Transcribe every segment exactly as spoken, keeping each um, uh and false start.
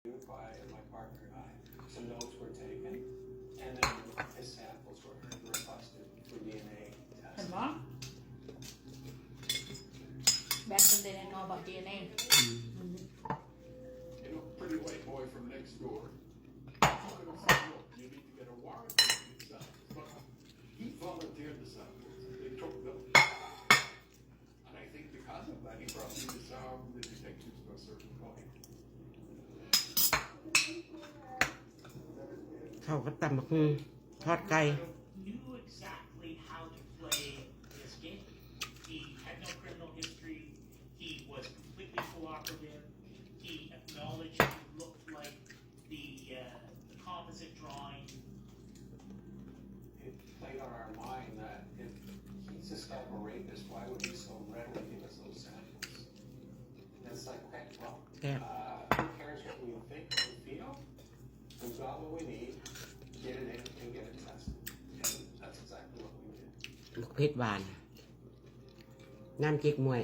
By my partner and I. Some notes were taken, and then his samples were requested for D N A เห็น testing. ปะแบงค์เป็นเดนนอบอก DNA You know, pretty white boy from next door. Look, you need to get a warrant for yourself. But he volunteered the samples. They took them. And I think because of that, he probably disarmed the detectives to a certain point. เขาก็ตำบักหุ่งทอดไก่ Knew exactly how to play this game. He had no criminal history. He was completely cooperative. He acknowledged he looked like the, uh, the composite drawing. It played on our mind that if he's this type of rapist, why would he so readily give us those samples? And it's like, okay, well, Yeah. uh, who cares what we think or feel? We've got what we need, get it in and get it tested. And that's exactly what we did. บักเผ็ดหวาน น้ำเก๊กมวย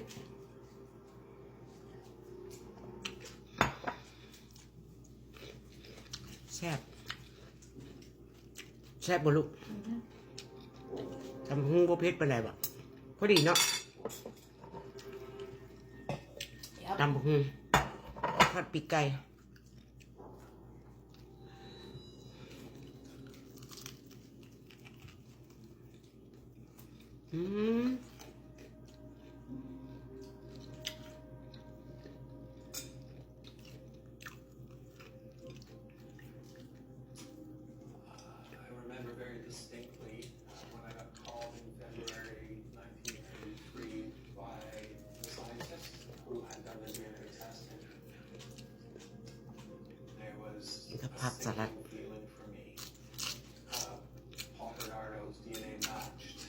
แซ่บ แซ่บบ่ลูก ตำบักหุ่งบ่เผ็ดปานใดบ่ พอดีเนาะ ตำบักหุ่ง ผัดปีกไก่ อืม I remember very distinctly uh, when I got called in February nineteen eighty-three by the scientists who had done the D N A testing. There was สภาพสลัด feeling for me. Uh, Paul Bernardo's D N A matched.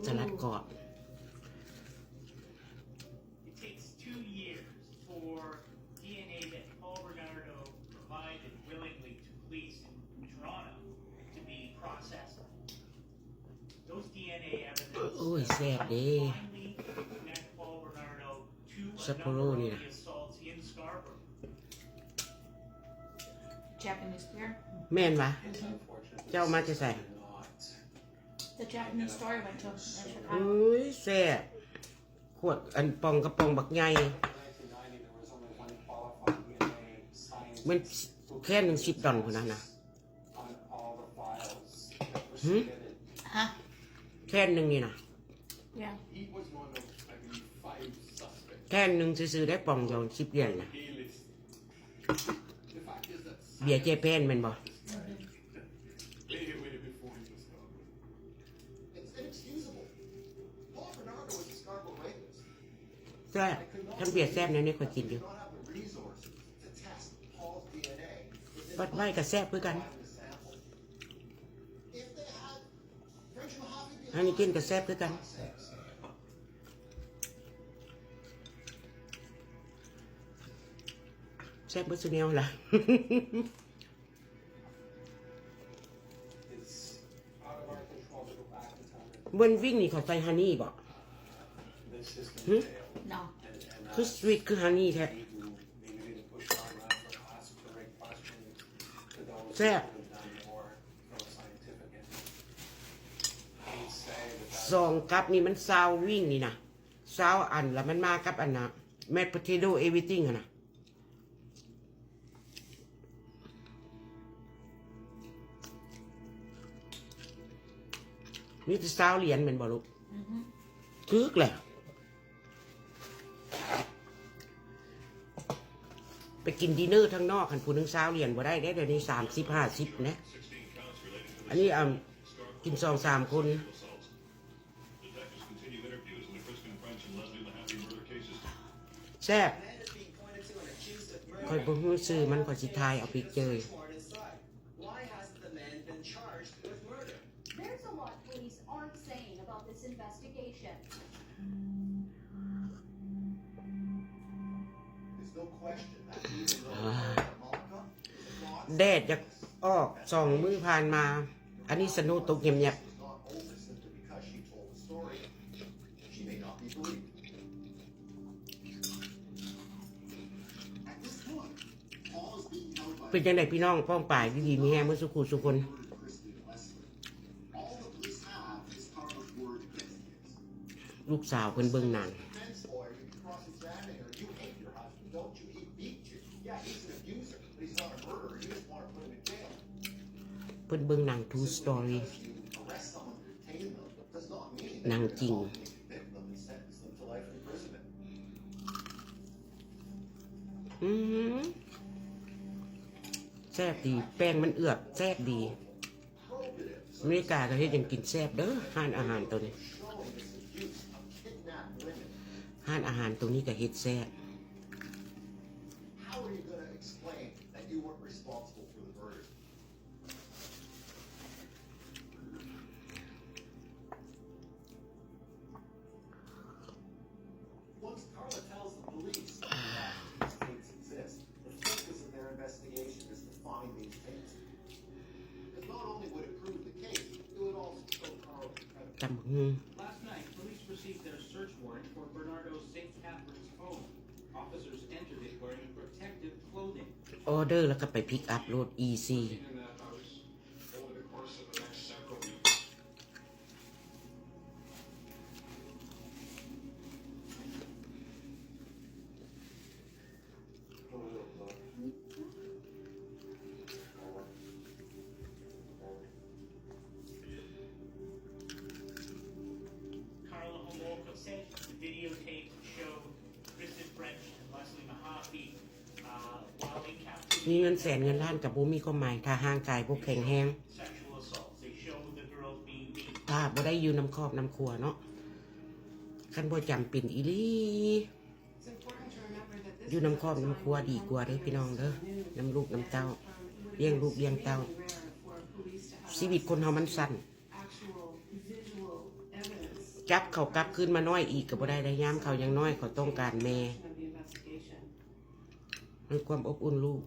สลัดกรอบ It takes two years for D N A that Paul Bernardo provided willingly to police in Toronto to be processed. Those D N A evidence โอ้ยแซ่บเด้ finally connect Paul Bernardo to a Sapporo number นี่ of นะ the assaults in Scarborough. Japanese beer แม่นวะ It's unfortunate. เจ้ามาจะใส่ Not The Japanese store I went to in อุ้ Chicago ยแซ่บ ขวดอันปองกระป๋องบักใหญ่ nineteen ninety, there was only one qualified D N A scientist มันแค่หนึ่งสิบดอลลาร์นะนะ on all the files that were หืม submitted. ฮะ แค่หนึ่งนี่นะ Yeah He was one of, I believe, five suspects. แค่หนึ่งซื่อๆได้ปองเดียวสิบเหรียญนะ A-list. The fact is that เบียร์เจแปนแม่นบ่ this guy made it way before he was caught. It's inexcusable. Paul Bernardo was a Scarborough rapist. แซ่บทั้งเบียร์แซ่บแนวนี้ข้อยกินอยู่ Did not have the resources to test Paul's D N A. บัดไว้ก็แซ่บคือกัน If they had French Mojave อันนี้กินก็แซ่บคือกัน แซ่บเบ่สุแนวล่ะ It's out of our control to go back in time. เบิ่นวิ่งนี่เขาใส่ฮันนี่บ่ The system Hmm? failed. No And, and คือ uh, สวีทคือฮันนี่แท้ we maybe didn't push hard enough or ask the right question to those who แซ่บ could have done more from a scientific end. I would say that สองกับนี่มันซาววิ่งนี่นะซาวอันแล้วมันมากับอันนะ mashed potato everything อะนะ มีแต่ซาวเหรียญแม่นบ่ลูก อือฮึ ถืกแหละ ไปกินดินเนอร์ทางนอกคันผู้หนึ่งซาวเหรียญบ่ได้เด้ เดี๋ยวนี้สามสิบห้าสิบนะ อันนี้อ่ะกินสองสามคน แซ่บ ข่อยบ่ฮู้ชื่อมัน ข่อยสิถ่ายเอา picture Why hasn't the man been charged with murder? There's a lot police aren't saying about this investigation. There's no question that even though Malka is a fraud แดดอยากออกสองมื้อผ่านมา อันนี้สโนว์ตกเงียบ is not over simply because she told the story, she may not be believed. At this point, Paul's D เป็นจังได๋พี่น้อง ป้องปาย อยู่ดีมีแฮงเบิดซุคู่ซุคน ลูกสาวเพิ่นเบิ่งหนัง เพิ่นเบิ่งหนัง True Story หนังจริง อืม แซ่บดี แป้งมันเอือบ แซ่บดี อเมริกาก็เฮ็ดหยังกินแซ่บเด้อ ร้านอาหารตัวนี้ ร้านอาหารตัวนี้ก็เฮ็ดแซ่บ How are you gonna explain that you weren't responsible for the murder? Once Carla tells the police that these tapes exist, the focus of their investigation is to find these tapes. Because not only would it prove the case, it would also show Carla the ตำบักหุ่ง Last night, police received their search warrant for Bernardo's Saint Catherine's home. Officers entered it wearing protective clothing. ออเดอร์แล้วก็ไป pick up โลด easy. In that house over the course of the next several weeks. Carla Homolka said the videotape showed Kristen French and Leslie Mahaffey, uh, while in captivity, มีเงินแสนเงินล้านก็บ่มีความหมาย ถ้าร่างกายบ่แข็งแรง sexual assaults. They showed the girls being beaten. ถ้าบ่ได้อยู่นำครอบนำครัวเนาะ คันบ่จำเป็นอีหลี It's important to remember that this อยู่นำครอบนำครัวดีกว่าเด้อพี่น้องเด้อ นำลูกนำเต้า เลี้ยงลูกเลี้ยงเต้า ชีวิตคนเฮามันสั้น จับเขากลับคืนมาน้อยอีกก็บ่ได้ ได้ยามเขายังน้อย เขาต้องการแม่ ให้ความอบอุ่นลูก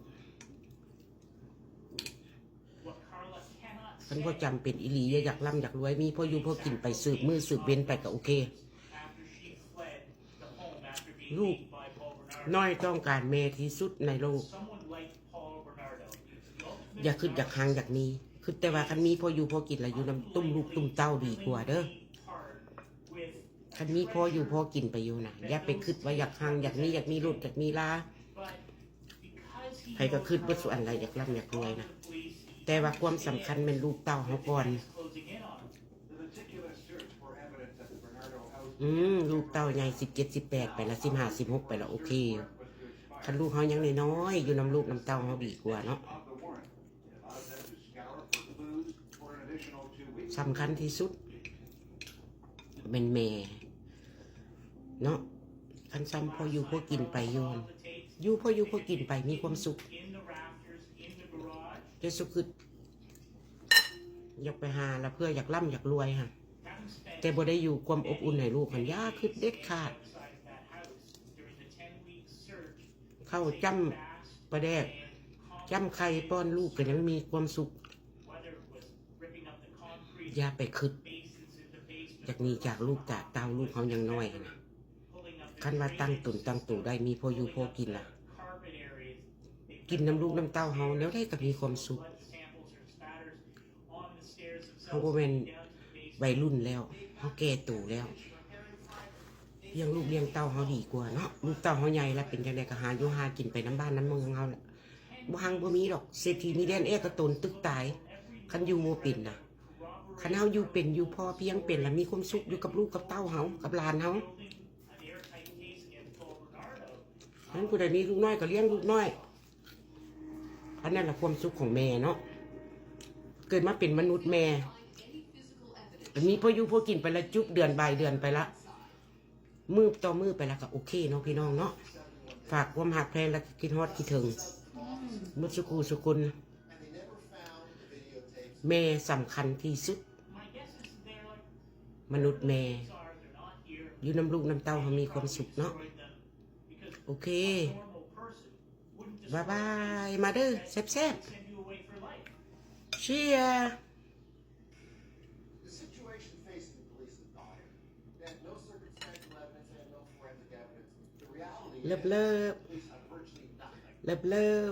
คันบ่จำเป็นอีหลี อย่าอยากร่ำอยากรวย มีพออยู่พอกินไป สืบมื้อสืบเว็นไปก็โอเค ลูกน้อยต้องการแม่ที่สุดในโลก อย่าคิดอยากฮังอยากมี คิดแต่ว่าคันมีพออยู่พอกินแล้ว อยู่นำตุ้มลูกตุ้มเต้าดีกว่าเด้อ คันมีพออยู่พอกินไปอยู่นะ อย่าไปคิดว่าอยากฮังอยากมี อยากมีรถอยากมีลา ไผก็คิดเบิดซุอันล่ะ อยากร่ำอยากรวยนะ แต่ว่าความสำคัญแม่นลูกเต้าเฮาก่อน อืม ลูกเต้าใหญ่ สิบเจ็ด สิบแปด ไปละ สิบห้า สิบหก ไปละ โอเค คันลูกเฮายังน้อยๆ อยู่นำลูกนำเต้าเฮาดีกว่าเนาะ สำคัญที่สุดแม่นแม่เนาะ คันซ่ำพออยู่พอกินไปอยู่ อยู่พออยู่พอกินไปมีความสุข เยซูคริสต์อยากไปหาละเพื่ออยากร่ำอยากรวยหั่น แต่บ่ได้อยู่ความอบอุ่นให้ลูกหั่น อย่าคิดเด็ดขาด ข้าวจ้ำปลาแดก จ้ำไข่ป้อนลูกก็ยังมีความสุข อย่าไปคิดอยากหนีจากลูกจากเต้า ลูกเฮายังน้อยหั่นนะ คันว่าตั้งตนตั้งตัวได้ มีพออยู่พอกินล่ะ กินนำลูกนำเต้าเฮา แนวใดก็มีความสุข เฮาบ่แม่นวัยรุ่นแล้ว เฮาแก่โตแล้ว เลี้ยงลูกเลี้ยงเต้าเฮาดีกว่าเนาะ ลูกเต้าเฮาใหญ่แล้ว เป็นจั่งใดก็หาอยู่หากินไปนำบ้านนำเมืองเฮาแหละ บ่ฮังบ่มีดอก เศรษฐีมีแดนแอก็ตนตึกตาย คันอยู่บ่เป็นนะ คันเฮาอยู่เป็น อยู่พอเพียงเป็น แล้วมีความสุขอยู่กับลูกกับเต้าเฮา กับหลานเฮา คันผู้ใดมีลูกน้อยก็เลี้ยงลูกน้อย อันนั้นล่ะความสุขของแม่เนาะ เกิดมาเป็นมนุษย์แม่ มีพออยู่พอกินไปละ จุบเดือนบ่ายเดือนไปละ มื้อต่อมื้อไปละก็โอเคเนาะพี่น้องเนาะ ฝากความฮักแพงและก็คิดฮอดคิดถึง หมดซุคู่ซุคน แม่สำคัญที่สุด มนุษย์แม่ อยู่นำลูกนำเต้าเฮามีความสุขเนาะ โอเค บ๊ายบาย มาเด้อ แซ่บๆ เชียร์ The situation facing the police is dire. They have no circumstantial evidence, they have no forensic evidence. The reality เลิฟ is เลิฟ police have virtually nothing. เลิฟเลิฟ